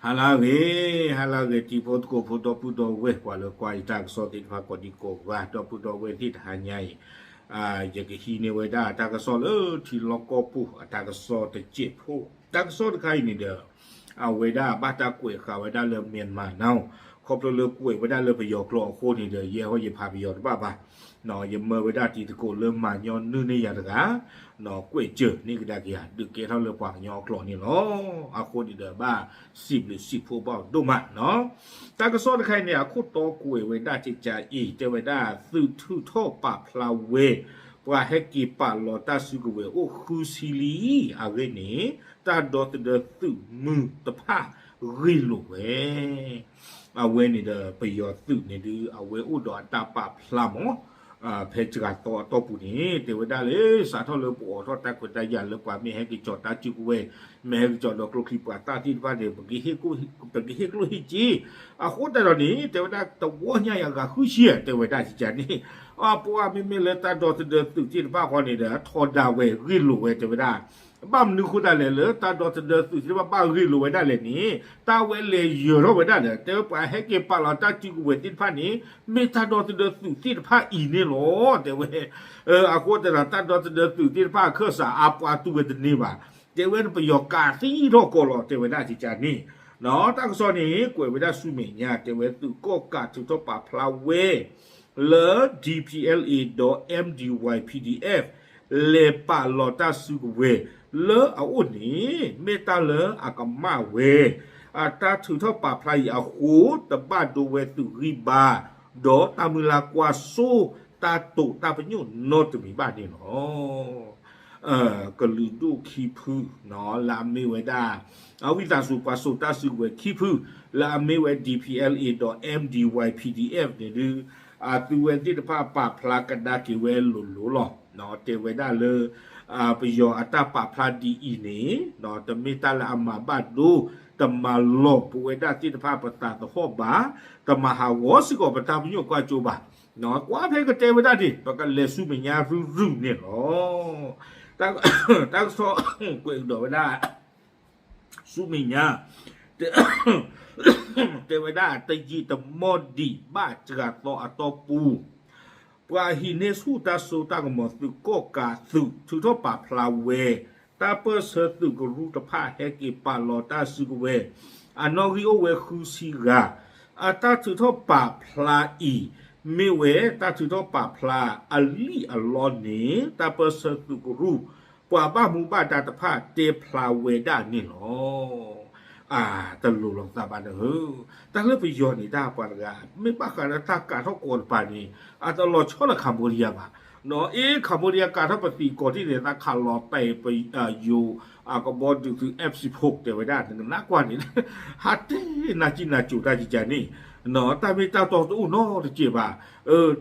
ဟါလၢအဂ့ၤ, ဟါလၢအဂ့ၤ တံၤဖိသကိးဖိ ဒီပုၢ်ဒီဝဲၢ် ပှၤလၢကွၢ်ယတၢ်ကစီၣ်သ့ၣ်တဖၣ် ကိးဒံကိးဂၤ ဒီပုၢ်ဒီဝဲၢ်သ့ၣ် တဟါညါအံၤ ယကဟံးန့ၢ်ဝဲဒၣ်တၢ်ကစီၣ်လၢထံလီၢ်ကီၢ်ပူၤ အတၢ်ကစီၣ်တစဲးဖိ, တၢ်ကစီၣ်တခါအံၤန့ၣ်ဒီး အဝဲဒၣ်ဘၣ်တၢ်ကွဲးဃာ်ဝဲဒၣ်လၢ Myanmar Now, ခီဖျိလၢကွဲးဝဲဒၣ်လၢပယီၤကျိာ်အဃိန့ၣ်ဒီး ယဲဟီယဖးပယီၤတဘၣ်ဘၣ်, ယမၢဝဲဒၣ်တံၤသကိးလၢမၤညီနုၢ်န့ၢ်ယၤတဂၤ ကွဲးစၢၤန့ၢ်ကဒါက့ၤယၤ ဒုးကဲထီၣ်လၢပှၤကညီအကျိာ်န့ၣ်လီၤ. အဃိန့ၣ်ဒီး ဘၣ်စံးဘျုးစံးဖှိၣ်ဘၣ်ဒိၣ်မးနီၤ. တၢ်ကစီၣ်တခါအံၤန့ၣ် အခိၣ်တီကွဲးဝဲဒၣ်ကကါအံၤ တဲဝဲဒၣ် သုးထုးထီၣ်ပာ်ဖျါဝဲ ပှၤဟဲက့ၤပာ်လီၤတၢ်စုကဝဲၤအိၣ်ဃုဆံလံအဂ့ၢ်န့ၣ် တၢ်ဒီသဒၢသုးမုၢ်တဖၣ်ဂ့ၢ်လိာ်ဝဲ အဝဲန့ၣ်ဒီး ပယီၤသုးန့ၣ်ဒုး အဝဲအိၣ်ဒီးအတၢ်ပာ်ဖျါမး, ဖဲစှၤသီအတီၢ်ပူၤန့ၣ် တဲဝဲဒၣ်လၢ စးထီၣ်လၢပအိးထီၣ်တၢ်ခွဲးတၢ်ယာ်လၢပှၤမ့ၢ်ဟဲက့ၤကၠီၤတၢ်စုကဝဲၤ, မ့ၢ်ဟဲက့ၤကၠီၤဒီးကျိချံပှၤသၣ်သ့ၣ်တဖၣ်န့ၣ် ပကဟ့ၣ်ကျိၣ်ဟ့ၣ်စ့, အဃိသတးဒီးန့ၣ် တဲဝဲဒၣ်တဝီညါအံၤအဂၤဃုဆံ တဲဝဲဒၣ်ကကါန့ၣ်, ပှၤမ့မ့ၢ်လၢတၢ်ဒီသဒၢသုးသ့ၣ်တဖၣ်ဃီန့ၣ်ဒီး ထီဒါဝဲဂ့ၢ်လိာ်ဝဲ တဲဝဲဒၣ် ဘၣ်မနုၤဃိသတးလဲၣ် လၢတၢ်ဒီသဒၢသုးသ့ၣ်တဖၣ်ဘၣ်ဂ့ၢ်လိာ်ဝဲဒၣ်လဲၣ်န့ၣ် တၢ်ဝဲလဲၤယၢၤထီၣ်ဝဲဒၣ်ဒီး တဲဝဲပှၤဟဲက့ၤပာ်လီၤတၢ်စုကဝဲၤသ့ၣ်တဖၣ်န့ၣ် မ့ၢ်တၢ်ဒီသဒၢသုးသ့ၣ်တဖၣ်အံၤန့ၣ်လီၤ တဲဝဲ. အဃိသတးဒီး တၢ်ဒီသဒၢသုးသ့ၣ်တဖၣ်အခၢၣ်စးအါပှၤတူၢ်ဝဲတန့ၢ်ဘၣ်, တဲဝဲန့ၣ်ပယီၤကးသံထီၣ်ကီးလီၤ တဲဝဲဒၣ်ကကါန့ၣ်, တၢ်ကစီၣ်န့ၣ် ကွဲးဝဲဒၣ်ဆူမဲာ်ညါ တဲဝဲသုးကီၣ်ကးထုးထီၣ်ပာ်ဖျါဝဲ လၢ D P L A ဒီး M D Y P D F လဲၤပာ်လီၤတၢ်စုကဝဲၤလၢအအိၣ်န့ၣ် မ့ၢ်တၢ်လၢအကမၣ်ဝဲ, အတၢ်ထုးထီၣ်ပာ်ဖျါအံၤအဃိ တဘၣ်ဒိဝဲသုးဂံၢ်ဘါ ဒီးတၢ်မုၢ်လၢ်ကွၢ်စိ တၢ်တိာ်တၢ်ပညိၣ်နီတမံၤဘၣ်န့ၣ်လီၤ. ကလုာ်ဒူၣ်ခံဖု လၢအမ့ၢ်ဝဲဒၣ် အဝံသးစူၤပှၤစိာ်တၢ်စုကဝဲၤခံဖု လၢအမ့ၢ်ဝဲ D P L A ဒီး M D Y P D F န့ၣ်ဒုး အသုဝဲသ့ၣ်တဖၣ်ပာ်ဖျါကဒါက့ၤဝဲလိၤလိၤလီၤ. တဲဝဲဒၣ်လၢ ပယီၤအတၢ်ပာ်ဖျါဒ်အံၤန့ၣ် တမ့ၢ်တၢ်လၢအမၤဘၣ်ဒိ တမၤလီၤပဝဲဒၣ်သ့ၣ်တဖၣ်ပသးသဟီၣ်ဘၣ်, တမၤဟးဂီၤစ့ၢ်ကီးပတၢ်ပညိၣ်ကွၢ်စိဘၣ်. ကွၢ်ဖဲကတဲဝဲဒၣ်န့ၣ် ပကလဲၤဆူမဲာ်ညါရုၢ်ရုၢ်န့ၣ်လီၤ. တၢ်ကစီၣ်ကွဲးကဒီးဝဲဒၣ် ဆူမဲာ်ညါ တဲဝဲဒၣ် တယံာ်တမီၢ်ဒံးဘၣ်စှၤသီအတီၢ်ပူၤ ပှၤဟံးန့ၢ်ဆူၣ်တၢ်စိတၢ်ကမီၤ သုးကီၣ်ကးသုး ထုးထီၣ်ပာ်ဖျါဝဲ တၢ်ပၢၢ်ဆၢသုးကရူၢ်တဖၣ်ဟဲက့ၤပာ်လီၤတၢ်စုကဝဲၤ အနီၣ်ဂံၢ်အိၣ်ဝဲဃုဆံဂၤ, အတၢ်ထုးထီၣ်ပာ်ဖျါအံၤ မ့ၢ်ဝဲတၢ်ထုးထီၣ်ပာ်ဖျါအလံၣ်အလီန့ၣ် တၢ်ပၢၢ်ဆၢသုးကရူၢ် ပှၤဘၣ်မူဘၣ်ဒါတဖၣ်တဲဖျါဝဲဒၣ်န့ၣ်လီၤ. အါ တလိၤလိာ်သးဘၣ်ဒီးဧၢ, တၢ်လၢပယီၤန့ၣ် တၢ်ပှၤတဂၤ မ့ၢ်ဘၣ်ဃးဒီးတၢ်ကးထီၣ်ကီးတပၤန့ၣ် အတလီၤဆီဒီး Cambodia ဘၣ်. အ့ Cambodia ကးထီၣ်ပသံးကီးထံၣ်န့ၣ် သးခးလီၤတဲာ်ပယိၤ အကဘီဒုးသုး F sixteen တဲဝဲဒၣ် နကနၣ်ကွၢ်န့ၣ် ဟးတဲနၤစံၣ်နၤစိၤတၢ်ကကါန့ၣ် တၢ်မ့ၢ်တၢ်တီတအိၣ်နီတစဲးဘၣ်.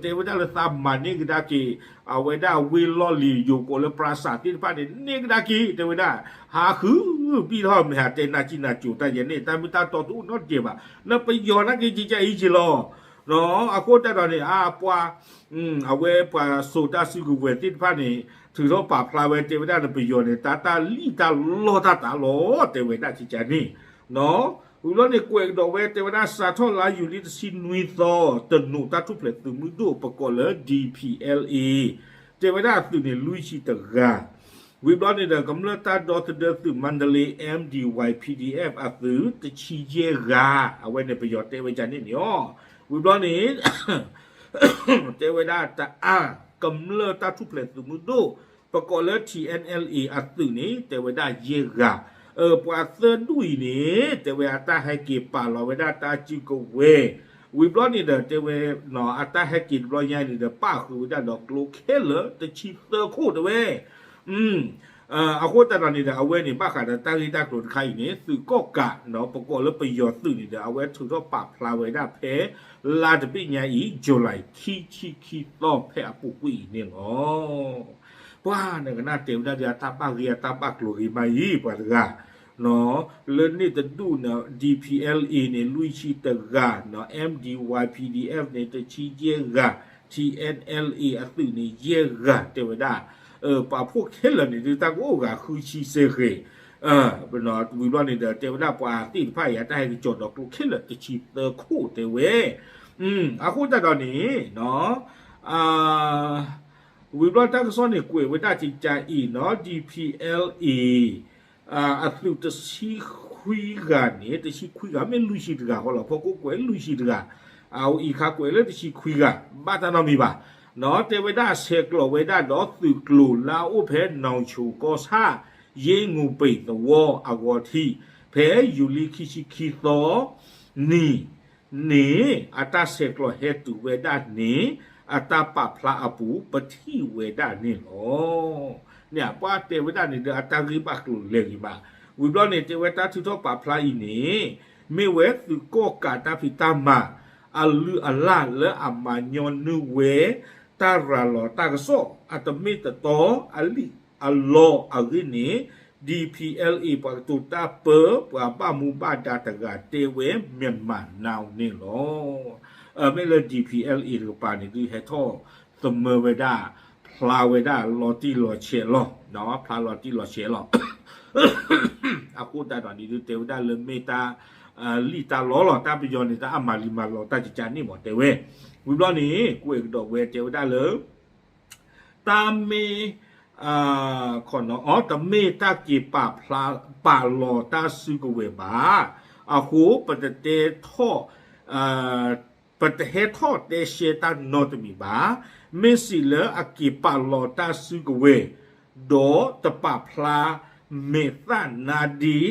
တဲဝဲဒၣ်လၢသးမၤန့ၢ်ကဒါက့ၤ အဝဲဒၣ်ဝ့ၢ်လီၢ်လံၤယိၤကိးလၢ ပြၤစၢ် သ့ၣ်တဖၣ်န့ၣ် န့ၢ်ကဒါက့ၤ တဲဝဲဒၣ် ဟးဃုဘံၣ်ထီၣ်မ့ၢ်ဟးတဲနၤစံၣ်နၤစိၤတၢ်ယဲန့ၣ် တၢ်မ့ၢ်တၢ်တီတအိၣ်နီတစဲးဘၣ်. နပယီၤနာ်က့ၤကကါအံၤက့ၤလီၤ. အဃိသတးဒီးန့ၣ် အပှၤ အဝဲပှၤစိာ်တၢ်စုကဝဲၤသ့ၣ်တဖၣ်န့ၣ် ထုးထီၣ်ပာ်ဖျါဝဲ တဲဝဲဒၣ်န့ၣ် ပယီၤန့ၣ် တၢ်တၢ်လံၣ်တၢ်လီတၢ်တၢ်လီၤ တဲဝဲဒၣ်ကကါန့ၣ် ဝံၤဘျီန့ၣ် ကွဲးကဒီးဝဲ တဲဝဲဒၣ် စးထီၣ်လါယူၤလံတဆံနွံသီ တနိးတၢ်ထူၣ်ဖျဲးသုးမုၢ်ဒိၣ် ပကိးလၢ D P L A တဲဝဲဒၣ်အသုးန့ၣ် လွံၢ်ဆံတဂၤ, ဝံၤဘျီန့ၣ်ဒီး ကမျၢၢ်တၢ်ဒီသဒၢသုး Mandalay M D Y P D F အသုး တဆံယဲၢ်ဂၤ, အဝဲန့ၣ်ပယီၤတဲဝဲဒ်န့ၣ်န့ၣ်လီၤ. ဝံၤဘျီန့ၣ် တဲဝဲဒၣ်တအၣ် ကမျၢၢ်တၢ်ထူၣ်ဖျဲးသုးမုၢ်ဒိၣ် ပကိးလၢ T N L A အသုးန့ၣ် တဲဝဲဒၣ်ယဲၢ်ဂၤ, ပှၤသၢဒူၣ်အံၤန့ၣ် တဲဝဲအတၢ်ဟဲက့ၤပာ်လီၤဝဲဒၣ်တၢ်စုကဝဲၤ, ဝံၤဘျီန့ၣ်ဒီး တဲဝဲ အတၢ်ဟဲက့ၤတဘျီညါန့ၣ်ဒီး ပၣ်ဃုာ်ဝဲဒၣ်ဒီးကျိခဲလၢာ်တဆံသၢခိၣ်တဲဝဲ အဃိသတးဒီးန့ၣ်ဒီး အဝဲန့ၣ် ဘၣ်ဃးဒီးတၢ်ဂ့ၢ်တၢ်ကျိၤတခါအံၤန့ၣ် သုးကီၣ်ကး ပကိးလၢပယီၤသုးန့ၣ်ဒီး အဝဲထုးထီၣ်ပာ်ဖျါဝဲဒၣ်ဖဲ လါတဘ့ၣ်ညါအံၤ July ခံဆံခံသီ ဖဲအပူၤကွံာ်အံၤန့ၣ်လီၤ. ပှၤနကနၣ်တဲဝဲဒၣ်ဒီး အတၢ်ဘၣ်ဂ့ၤအတၢ်ဘၣ်ကျိၤဂ့ၤမးအံၤ ပှၤတဂၤ လၢန့ၣ်တဒူၣ်န့ၣ် D P L A န့ၣ် လွံၢ်ဆံတဂၤ, M D Y P D F န့ၣ် တဆံယဲၢ်ဂၤ, T N L A အသုးန့ၣ် ယဲၢ်ဂၤ တဲဝဲဒၣ်, ပာ်ဖှိၣ်ခဲလၢာ်န့ၣ် ဒုးတၢ်ကအိၣ်ဂၤဃုဆံစ့ၢ်ကီး, ဝံၤဘျီန့ၣ်ဒီး တဲဝဲဒၣ်ပှၤသ့ၣ်တဖၣ်အံၤ အတၢ်ဟဲက့ၤကၠီၤဒီးကျိခဲလၢာ်တဆံသၢခိၣ်တဲဝဲ, အဃိသတးဒီးန့ၣ် ဝံၤဘျီတၢ်ကစီၣ်န့ၣ်ကွဲးဝဲဒၣ်ကကါအံၤနီၤ DPLA အသုးတဆံခွံဂၤန့ၣ် တဆံခွံဂၤ မ့ၢ်လွံၢ်ဆံတဂၤဃီလီၤ ဖီခိၣ်ကွဲးလွံၢ်ဆံတဂၤ, အအံၤခါကွဲးလၢတဆံခွံဂၤ ဘၣ်တၢ်နီတမံၤဘၣ်, နီၤ တဲဝဲဒၣ်ဆဲးကျိးဝဲဒၣ်ဒီးသုးကျိၤလၢအအိၣ်ဖဲနီၣ်ဆိကီၢ်ဆၣ် ယ့ငိၢ်ပ့ၤသဝီအဂီၤထံး ဖဲယူၤလံခံဆံခံသီ နံၤ န့ၣ် အတၢ်ဆဲးကျိးဟဲတုၤဝဲဒၣ်န့ၣ် အတၢ်ပာ်ဖျါအပူၤ ပထံၣ်ဝဲဒၣ်န့ၣ်လီၤ. န့ၣ် ပှၤတဲဝဲဒၣ်န့ၣ်ဒီး အတၢ်ဂ့ၢ်ဘၣ်ကျိၤလဲၤဂ့ၤမး, ဝံၤဘျီန့ၣ် တဲဝဲတၢ်ထုးထီၣ်ပာ်ဖျါအံၤန့ၣ် မ့ၢ်ဝဲသုးကီၣ်ကးတၢ်ဖံးတၢ်မၤ အလုၢ်အလၢ်လၢအမၤညီနုၢ်ဝဲ တၢ်ရၤလီၤတၢ်ကစီၣ် အတမ့ၢ်တတီအလံာ်အလီအဂ့ၢ်န့ၣ် DPLA ပှၤကတိၤတၢ်ပၢ ပှၤဘၣ်မူဘၣ်ဒါတဂၤတဲဝဲ Myanmar Now န့ၣ်လီၤ. မ့ၢ်လၢ DPLA တကပၤန့ၣ်ဒုး ဟဲထီၣ်သမၢဝဲဒၣ် ဖျါဝဲဒၣ်လီၤတံၢ်လီၤဆဲးလီၤ, ဖျါလီၤတံၢ်လီၤဆဲးလီၤ အဃိသတးဒီးန့ၣ်ဒုး တဲဝဲဒၣ်လၢမ့ၢ်တၢ် လံာ်တၢ်လီလီၤ, တၢ်ပယီၤန့ၣ် တၢ်အမၤလံၤမၤလီၤတၢ်ကကါန့ၣ်မး တဲဝဲ, ဝံၤဘျီန့ၣ် ကွဲးကဒီးဝဲ တဲဝဲဒၣ်လၢ တၢ်မ့ၢ် ခီနီၤ တမ့ၢ်တၢ်က့ၤပာ်ဖျါ ပာ်လီၤတၢ်စုကဝဲၤဘၣ်. အဃိ ပတတဲထီၣ် ပတဟဲထီၣ်တဲရှဲတၢ်နီတမံၤဘၣ်. မ့ၢ်စံးလၢအက့ၤပာ်လီၤတၢ်စုကဝဲၤ ဒီးတပာ်ဖျါ မဲာ်သၣ်နါဒ့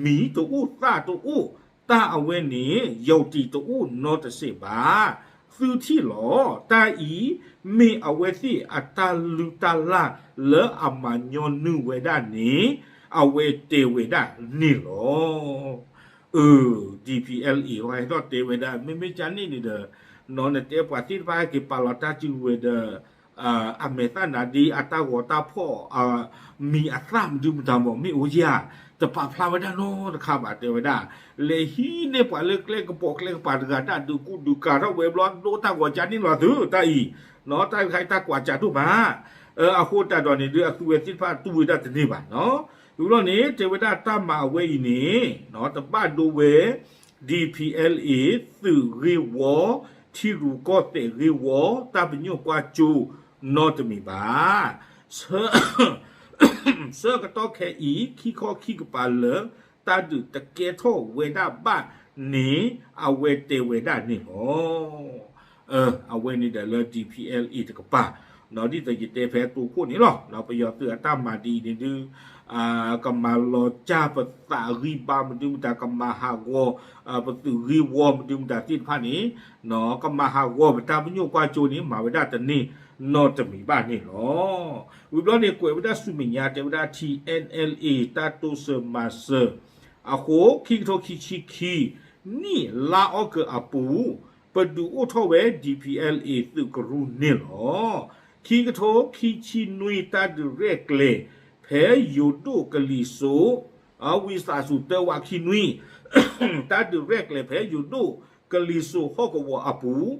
မံၤတအိၣ်သၣ်တအိၣ် တၢ်အဝဲန့ၣ် ယီၤတံၢ်တအိၣ်နီတစဲးဘၣ်. သုထံၣ်လီၤ. တၢ်အံၤ မ့ၢ်အဝဲသ့ၣ်အတၢ်လုၢ်တၢ်လၢ်လၢအမၤညီနုၢ်ဝဲဒၣ်န့ၣ် အဝဲတဲဝဲဒၣ်န့ၣ်လီၤ. အ DPLA ဟဲထီၣ်တဲဝဲဒၣ် မ့မ့ၢ်ကန့ၣ်န့ၣ်ဒီး နီၤ နတဲပှၤသ့ၣ်တဖၣ်ဟဲက့ၤပာ်လီၤတၢ်စုကဝဲၤဒီး အမဲာ်သၣ်နါဒ့ အတၢ်ဂီၤတၢ်ဖီၣ် မံၤအသၣ်မနုၤမတၤမး မ့ၢ်အိၣ်ဧါ, တပာ်ဖျါဝဲဒၣ်နီတခါဘၣ် တဲဝဲဒၣ်. လဲၤဟံးန့ၢ်ပှၤလၢကျဲကပီၤကျဲကပၤတဂၤဒၣ် ဒုးကူဒုးကၤထီၣ်ဝဲဘျီ ဒိတၢ်ဂီၤကန့ၣ်လီၤသု တၢ်အံၤ နီၤ တၢ်တခါအံၤတၢ်ကွၢ်စးဒိၣ်မး. အဃိသတးဒီးန့ၣ်ဒုး အသုဝဲသ့ၣ်တဖၣ်တူၢ်ဝဲဒၣ်တန့ၢ်ဘၣ်နီၤ. ဝံၤဘျီန့ၣ် တဲဝဲဒၣ်တၢ်မၤအဝဲအံၤန့ၣ် တဘၣ်ဒိဝဲ DPLA သုးဂ့ၢ်ဝီ ထံရူၢ်ကီၢ်သဲးဂ့ၢ်ဝီ တၢ်ပညိၣ်ကွၢ်စိ နီတမံၤဘၣ်. ဆၢကတီၢ်ခဲအံၤ ခံခီခံကပၤလၢ တၢ်ဒုးတကဲထီၣ်ဝဲဒၣ်ဘၣ်န့ၣ် အဝဲတဲဝဲဒၣ်န့ၣ်လီၤ. အဝဲန့ၣ်ဒီးလၢ DPLA တကပၤ နီၤ ဒ်သိးယတဲဖဲတိခိၣ်န့ၣ်လီၤ. ပယီၤသုးအတၢ်မၤဒ်အံၤန့ၣ်ဒုး ကမၤလီၤစၢ်ပသးဂံၢ်ဘါမနုၤမတၤ ကမၤဟးဂီၤ ပသုးဂ့ၢ်ဝီမနုၤမတၤသ့ၣ်တဖၣ်န့ၣ် ကမၤဟးဂီၤပတၢ်ပညိၣ်ကွၢ်စိန့ၣ် မၤဝဲဒၣ်တန့ၢ်နီတမံၤဘၣ်န့ၣ်လီၤ. ဝံၤဘျီန့ၣ် ကွဲးဝဲဒၣ်ဆူမဲာ်ညါ တဲဝဲဒၣ် TNLA တၢ်တိစၢၤမၤစၢၤ အဃိ ခံကထိခံဆံခံ နံၣ်လါအီကူးအပူၤ ပဒုးအိၣ်ထီၣ်ဝဲ DPLA သုးကရူၢ်န့ၣ်လီၤ. ခံကထိခံဆံနွံ တၢ်ဒုးရဲၣ်ကျဲၤ ဖဲယိၤဒိၣ်ကလံၤစိး ဝံသးစူၤ တၢဝးခံနွံ တၢ်ဒုးရဲၣ်ကျဲၤဖဲယိၤဒိၣ်ကလံၤစိးဟီၣ်ကဝီၤအပူၤ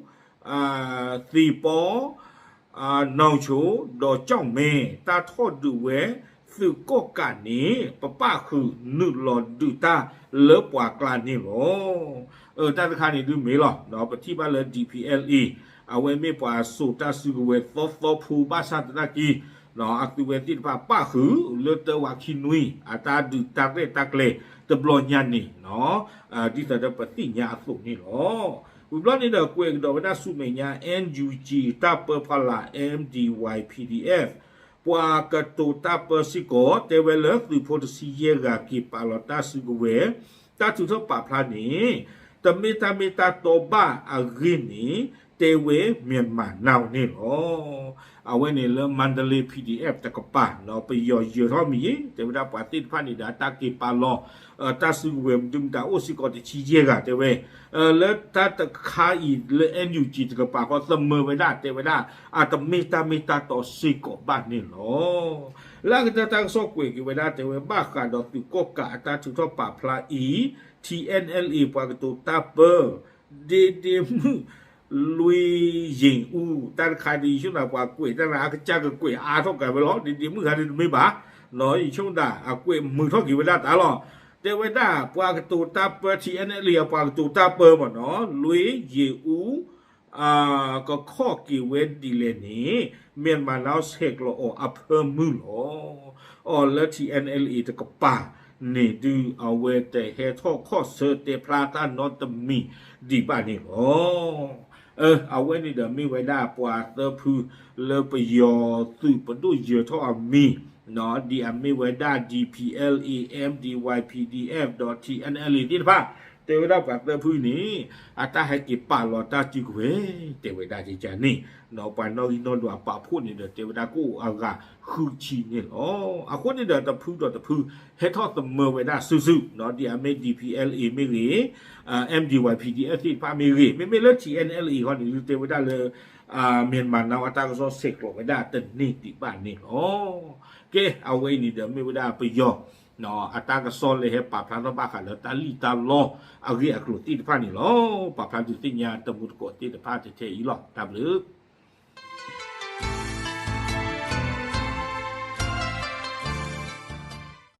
သ့ၣ်ပီ နီၣ်ဆိ ဒီးကၠီၣ်မဲ တၢ်ထီၣ်ဒုးဝဲ သုးကီၣ်ကးန့ၣ် ပပၣ်ဃုာ်နုာ်လီၤဒုးတၢ်လၢပှၤကျါန့ၣ်လီၤ. တၢ်တခါန့ၣ်ဒုးမ့ၢ်လီၤ ပထံၣ်ဘၣ်လၢ DPLA အဝဲမ့ၢ်ပှၤစိာ်တၢ်စုကဝဲၤသီသီဖိဘၣ်ဆၣ်သနာ်က့ အသုဝဲသ့ၣ်တဖၣ်ပၣ်ဃုာ်လၢတၢဝးခံနွံ အတၢ်ဒုးတၢ်ရဲၣ်တၢ်ကျဲၤတဘျီညါန့ၣ် ဒ်သိးဒီးပသ့ၣ်ညါအသိးန့ၣ်လီၤ. ဝံၤဘျီန့ၣ်ဒီးကွဲးကဒီးဝဲဒၣ်ဆူမဲာ်ညါ NUG တၢ်ပၢဖီလာ် MDY PDF ပှၤကတိၤတၢ်ပၢစ့ၢ်ကီး တဲဝဲလၢသုးဖိတဆံယဲၢ်ဂၤက့ၤပာ်လီၤတၢ်စုကဝဲၤ တၢ်ထုးထီၣ်ပာ်ဖျါန့ၣ် တမ့ၢ်တၢ်မ့ၢ်တၢ်တီဘၣ်အဂ့ၢ်န့ၣ် တဲဝဲ Myanmar Now န့ၣ်လီၤ. အဝဲန့ၣ်လၢ Mandalay PDF တကပၤ ပယီၤယၢၤထီၣ်မံၤယ့ တဲဝဲဒၣ်ပှၤသ့ၣ်တဖၣ်န့ၣ်ဒီး တၢ်က့ၤပာ်လီၤ တၢ်စုကဝဲၤမနုၤမတၤအိၣ်စ့ၢ်ကီးတဆံယဲၢ်ဂၤတဲဝဲ လၢတၢ်တခါအံၤလၢ NUG တကပၤဃီ သမၢဝဲဒၣ်တဲဝဲဒၣ် အတမ့ၢ်တၢ်မ့ၢ်တၢ်တီစ့ၢ်ကီးဘၣ်န့ၣ်လီၤ. လၢအကတၢၢ်တၢ်ကစီၣ်ကွဲးက့ၤဝဲဒၣ်တဲဝဲ ဘၣ်ဃးဒီးသုးကီၣ်ကးအတၢ်ထုးထီၣ်ပာ်ဖျါအံၤ TNLA ပှၤကတိၤတၢ်ပၢ ဒ့ဒ့မုၣ် လွံၢ်ယ့ၣ်အူ တၢ်တခါဒ်ယဆိနၤပှၤကွဲးတၢ်နၤ အကစၢ်ကကွဲးအါထီၣ်ကးဝဲလီၤ ဒ့ဒ့မုၣ်ခါဒ်တမ့ၢ်ဘၣ် ယဆိကမိၣ်တၢ် အကွဲးမုာ်ထီၣ်က့ၤဝဲဒၣ်တၢ်လီၤ. တဲဝဲဒၣ်ပှၤကတိၤတၢ်ပၢ ထံၣ်အဲၣ်အဲၣ်လ့ၣ် အပှၤကတိၤတၢ်ပၢမ့ၢ်နီၤ လွေးယံၤအူ ကခီၣ်က့ၤဝဲဒ်လဲၣ်န့ၣ် Myanmar Now ဆဲးကျိးအီၤအဖၢမုၢ်လီၤ. အီၤလၢ ထံၣ်အဲၣ်အဲၣ်လ့ၣ် တကပၤန့ၣ်ဒုး အဝဲတဟဲထီၣ်ခီၣ်ဆၢတဲဖျါတၢ်နီတမံၤဒံးဘၣ်န့ၣ်လီၤ. အဝဲန့ၣ်ဒီးမ့ၢ်ဝဲဒၣ်ပှၤသၢဖုလၢပယီၤသုးပဒိၣ်ယၢၤထီၣ်အမံၤ ဒ်အမ့ၢ်ဝဲဒၣ် D P L A, M D Y PDF ဒီး T N L A သ့ၣ်တဖၣ် တဲဝဲဒၣ်ပှၤသၢဖုန့ၣ် အတၢ်ဟဲက့ၤပာ်လီၤတၢ်စုကဝဲၤ တဲဝဲဒၣ်ကကန့ၣ် ပှၤနီၣ်ဂံၢ်နီၣ်ဒွးအပာ်ဖှိၣ်န့ၣ်ဒီး တဲဝဲဒၣ်ကအိၣ်အဂၤဃုဆံန့ၣ်လီၤ. အဃိန့ၣ်ဒီးတဖုဒီးတဖု ဟဲထီၣ်သမၢဝဲဒၣ်စုာ်စုာ် ဒ်အမ့ၢ် D P L A မ့ၢ်ဂ့ၤ M D Y PDF သ့ၣ်တဖၣ်မ့ၢ်ဂ့ၤ မ့မ့ၢ်လၢ T N L A ခီန့ၣ် တဲဝဲဒၣ်လၢ Myanmar Now အတၢ်ကစီၣ်ဆဲးကျိးဝဲဒၣ်တန့ၢ်ဒံးဘၣ်န့ၣ်လီၤ. ကဲ အဝဲအံၤန့ၣ်ဒီးမ့ၢ်ဝဲဒၣ်ပယီၤ အတၢ်ကစီၣ်လၢဟဲပာ်ဖျါထီၣ်ဘၣ်ဃးလၢတၢ်လံၣ်တၢ်လီအဂ့ၢ်အကျိၤသ့ၣ်တဖၣ်န့ၣ်လီၤ. ပာ်ဖျါဒုးသ့ၣ်ညါတမူတကိးသ့ၣ်တဖၣ်ထဲအံၤလီၤ. တၢ်ဘျုး